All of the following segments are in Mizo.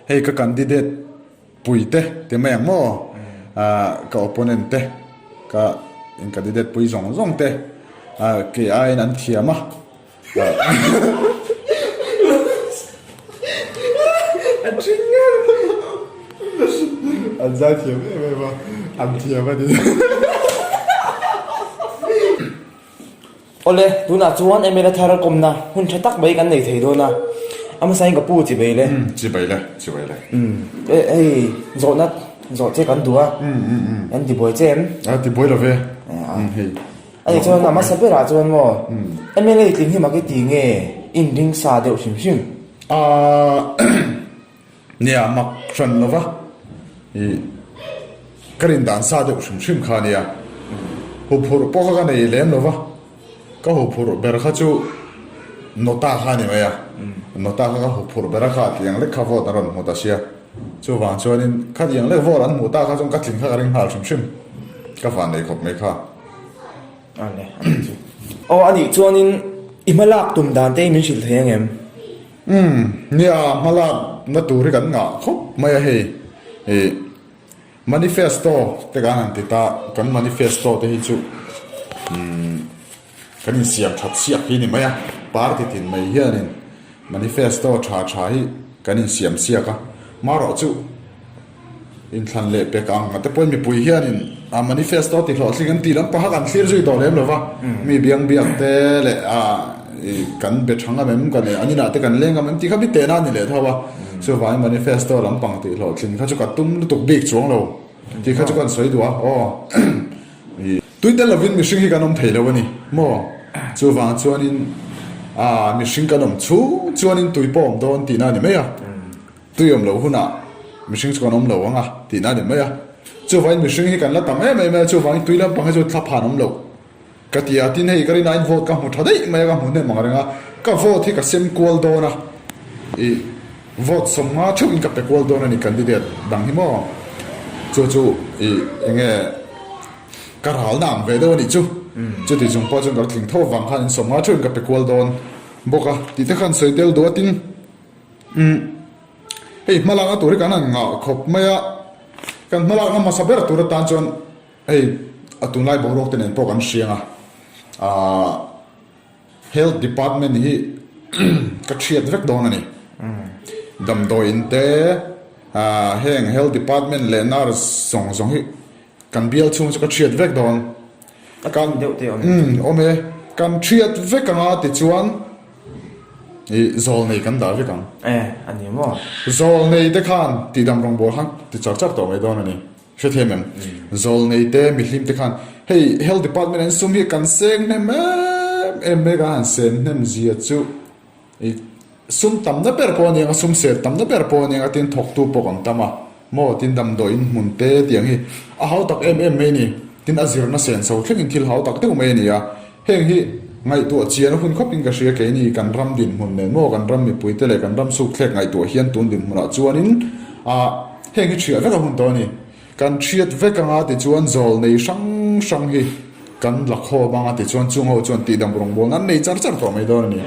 Hei ka candidate pui te ti mai ang maw? Ka opponent te, ka in candidate pui zawng zawng te kei aiin an thiam a. An zai thiam em em a, an thiam a ni. Awle, tunah chuan MLA thar kawmna hun tha tak mai kan nei thei dawn a, a hmasain ka pu chi bei le. Umm, chi bei le, chi bei le. Umm, hei zawhna zawh che kan duh a, kan ti buai che em? A ti buai lo ve, umm hei. Ani chuan a hmasa berah chuan maw MLA tling hi mak i ti nge inring sa deuh hrim hrim? Aaa nia mak hran lo va, ih ka rin dan sa deuh hrim hrim kha nia. Huphurh pawh kha ka nei lem lo va, ka huphurh ber kha chu Nota kha a ni mai a, Nota kha ka huphurh ber a kha tiang lek kha vote an rawn hmu ta sia. Chuvang chuanin khatiang lek vote an hmuh ta kha chuan ka tling kha ka ring nghal hrim hrim, ka van nei khawp mai kha. Aw anih chuanin i hmalak tum dan te hi min hrilh thei ang em? Umm, nia hmalak na tur hi kan ngah khawp mai a hei. Ih manifesto te kan han ti ta, kan manifesto te hi chu umm kan insiam that siak hi ni mai a, party tin mai hianin manifesto tha tha hi kan insiam siak a, marawh chu. Inthlan leh pek ang a te pawhin mipui hianin a manifesto ti hlawhtling an tih lampang kha kan thlir zui tawh lem lo va, mi biang biak te leh a kan be tha ngam em kan an inah te kan leng ngam em tih kha mi tehna a ni leh tho a, chuvangin manifesto lampang tih hlawhtling kha chu ka tum lutuk bik chuang lo tih kha chu kan sawi duh a aw. Tui tel lovin mihring hi kan awm thei lo a ni maw? Chuvang chuanin a mihring kan awm chhung chuanin tui pawh awm dawn tihna a ni mai a. Tui awm loh hunah mihring chu kan awm lo ang a tihna a ni mai a. Chuvangin mihring hi kan la tam em em a, chuvangin tui lampang hi chu thla phan awm loh ka ti a. Tin hei ka rinaiin vote ka hmu tha daih mai a, ka hmu hnem ang reng a. Ka vote hi ka sem kual dawn a, ih vote 50 theuhin ka pe kual dawn a ni candidate dang hi maw. Chu chu ih eng nge ka ralna ang ve deuh a nih chu. Chuti chung pawh chuan ka la tling tho avang khan in 50 theuhin ka pe kual dawn bawk a tih te khan sawi tel duh a tin. Umm hei hmalakna tur hi kan han ngah khawp mai a, kan hmalakna hmasa ber tur atan chuan hei a tunlai boruak te nen pawh kan hriang a, aah health department hi ka thiat vek dawn a ni. Damdawi in te aah heng health department leh nurse zawng zawng hi kan bial chhung chu ka thiat vek dawn. A tlin deuh te awm em? Umm awm e, kan thiat vek anga tichuan. I zawlnei kan dah vek ang. E, a ni maw? Zawlnei te khan tihdam rawngbawl khan ti char char tawh mai dawn a ni. Hrethiam em? Zawlnei te, mihlim te khan hei Health Department an sum hi kan seng hnem em em mai kan han sen hnem zia chu i sum tamna ber pawh a ni ang a, sum sen tamna ber pawh a ni ang a tin thawktu pawh kan tam a maw tin damdawiin hmun te tiang hi a hau tak em em mai a ni. Tin a zirna sen chho thlengin thil hau tak deuh mai a ni a. Heng hi ngaihtuah chian a hun khawpin ka hria keini kan ram dinhmun nen maw kan ram mipuite leh kan ram sukthlek ngaihtuah hian tun dinhmunah chuanin ah heng hi thiah vek a hun tawh a ni. Kan thiat vek anga tichuan zawl nei hrang hrang hi kan la khawm anga tichuan chung ho chuan tihdam rawngbawlna an nei char char tawh mai dawn a ni.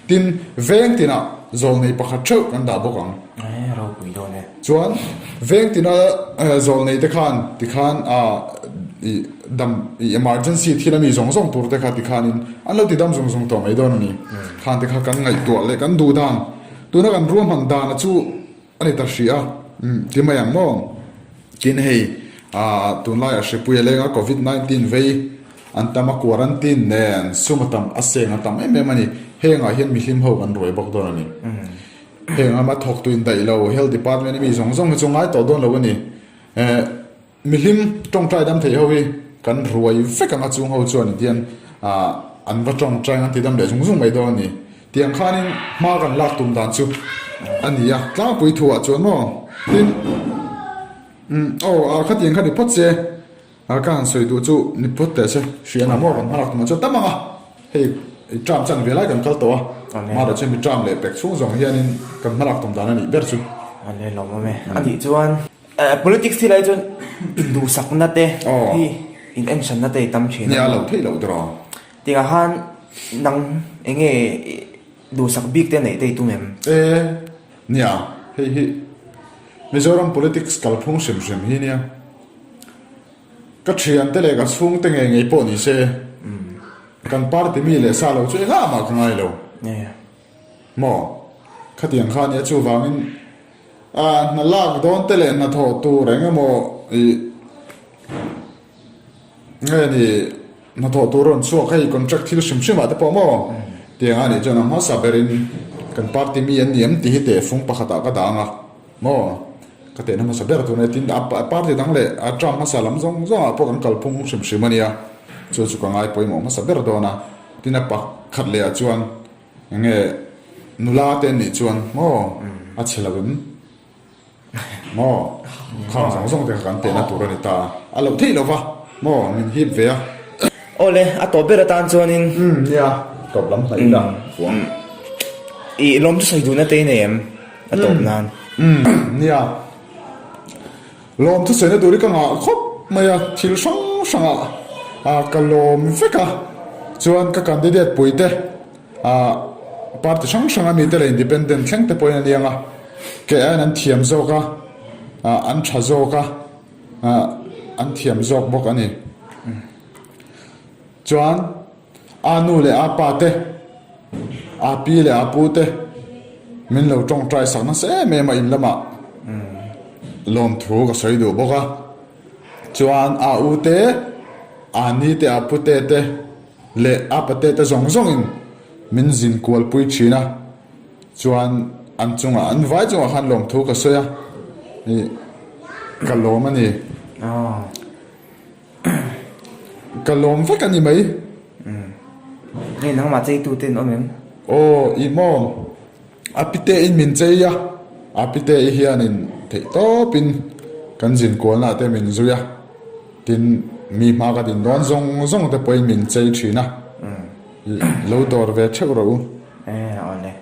Tin, veng tinah zawl nei pakhat theuh kan dah bawk ang. Ropui dawn e. Chuan veng tina zawl nei te khan tikhan ih dam ih emergency thil ami zawng zawng tur te kha tikhanin an lo ti dam zung zung tawh mai dawn a ni. Khan te kha kan ngaihtuah leh kan duh dan tuna kan ruahman dana chu a ni ta hrih a ti mai ang maw? Tin hei tunlaiah hripui a leng a covid 19 vei an tam a quarantine nen sum a tam a seng a tam em em a ni. Hengah hian mihlim ho kan ruai bawk dawn a ni. Heng lama thawktu indaih lo Health Department a mi zawng zawng hi chu ngai tawh dawn lo a ni. Eh, mihlim tawngtai dam theih ho hi kan ruai vek ang a chung ho chuan tian ah an va tawngtai ang an ti dam leh zung zung mai dawn a ni. Tiang khanin hma kan lak tum dan chu a ni a, tlangpui thuah chuan maw tin umm aw ah khatiang kha ni phawt se. A ka han sawi duh chu ni phawt teh se, hrian ang maw kan hmalak tumah chuan tam ang a, hei term chan ve lai kan kal tawh a, mahrawh chuan mi term leh pek chhung zawng hianin kan hmalak tum dan a nih ber chu. A le lawm awm e. A nih chuan politics thil ai chuan induhsakna te hi in enhranna te i tam thin a. Nia lo theih loh tiraw. Tingah khan nang eng nge duhsak bik te neih te i tum em? E, nia, hei hi. Mizoram politics kalphung hrim hrim hi nia. Ka thiante leh ka chhungte ngei ngei pawh ni se, kan party mi leh sa lo chu engah mah ka ngai lo. Maw? Khatiang kha nia chuvangin hna lak dawn te leh hnathawh tur eng emaw ih nge ni hnathawh tur rawn chhuak hei contract thil hrim hrim ah te pawh maw tiang a nih chuan a hmasa berin kan party mi an ni em tih hi tehfung pakhat ah ka dah ang a maw ka tehna hmasa ber tur a nia tin a party dang leh a term hmasa lam zawng zawng ah pawh kan kalphung hrim hrim a nia chu chu ka ngai pawimawh hmasa ber dawn a tin a pakhat leh ah chuan Enge nula te an nih chuan maw a chhe lo em maw khang zawng zawng te kha kan tehna tur a ni ta a loh theih lo va maw min hip ve a. Aw le a tawp ber atan chuanin. Umm nia tawp lam hnaih ila fuang. I lawm chu sawi duhna te i nei em a tawp nan. Umm nia lawm chu sawina tur hi ka ngah khawp mai a thil hrang hrangah ka lawm vek a chuan ka candidate pui te. Ah party hrang hrang a mite leh independent thleng te pawhin a ni ang a, kei aiin an thiam zawk a, ah an tha zawk a, ah an thiam zawk bawk a ni. Chuan a nu leh a pa te, a pi leh a pu te min lo tawngtai sak nasa em em a in lamah lawmthu ka sawi duh bawk a. Chuan a u te, a ni te, a pute te. Leh a pate te zawng zawngin min zin kualpui thin a, chuan an chungah an vai chungah khan lawmthu ka sawi a, ih ka lawm a ni. Ka lawm vek a ni mai. Hei nangmah cheitu te an awm em? Aw ih maw a pite in min chei a, a pite i hianin theih tawpin kan zin kualnaah te min zui a. Tin, mi hma ka din dawn zawng zawng te pawhin min chei thin a, lo dawr ve theuh rawh u. E, awle.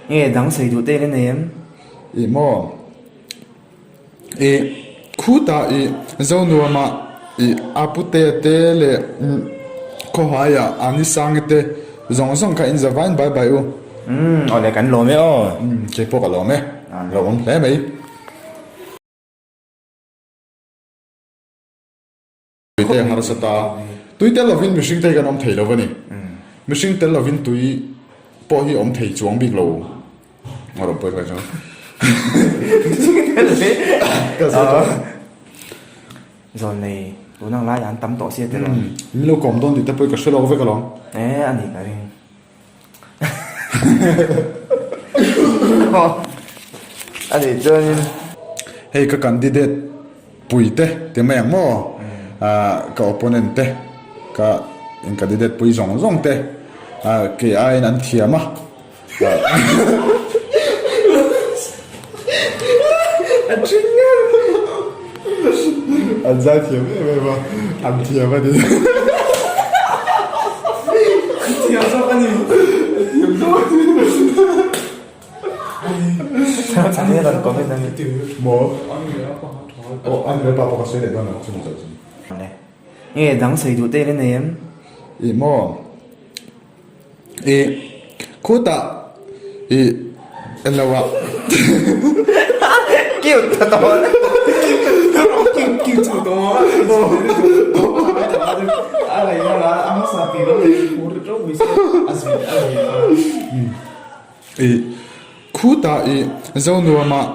Nge dang sawi duh te i la nei em? Ih maw? Ih, khutah ih Zonuamah ih a pute te leh khawhaiah a Nisangi te zawng zawng kha in za vain bai bai u. Umm, awle kan lawm e aw. Umm, keipawh ka lawm e. Lawmawm hle mai. Tui te a harsa ta. Tui tel lovin mihring te hi kan awm thei lo a ni. Mihring tel lovin tui pawh hi awm thei chuang bik lo. A rawn pawi kai chuan. Zawn nei tun ang lai an tam tawh sia tiraw. Min lo kawm dawn tih te pawh hi ka hre lawk vek alawm. E a ni ka ring. A nih chuanin. Hei ka candidate pui te ti mai ang maw? Ka opponent te, ka in candidate pui zawng zawng te kei aiin an thiam a. An zai thiam em em a, an thiam a ni. An thiam zawk a ni. An thiam zawk a ni. An rawn comment a ni. Maw? Aw, an leh pa pawh ka sawi leh dawn lo, chumi zawh chu. Nge dang sawi duh te i la nei em? Ih maw? Ih khutah ih elo ah. Cute ta tawh. Ih khutah ih Zonuamah.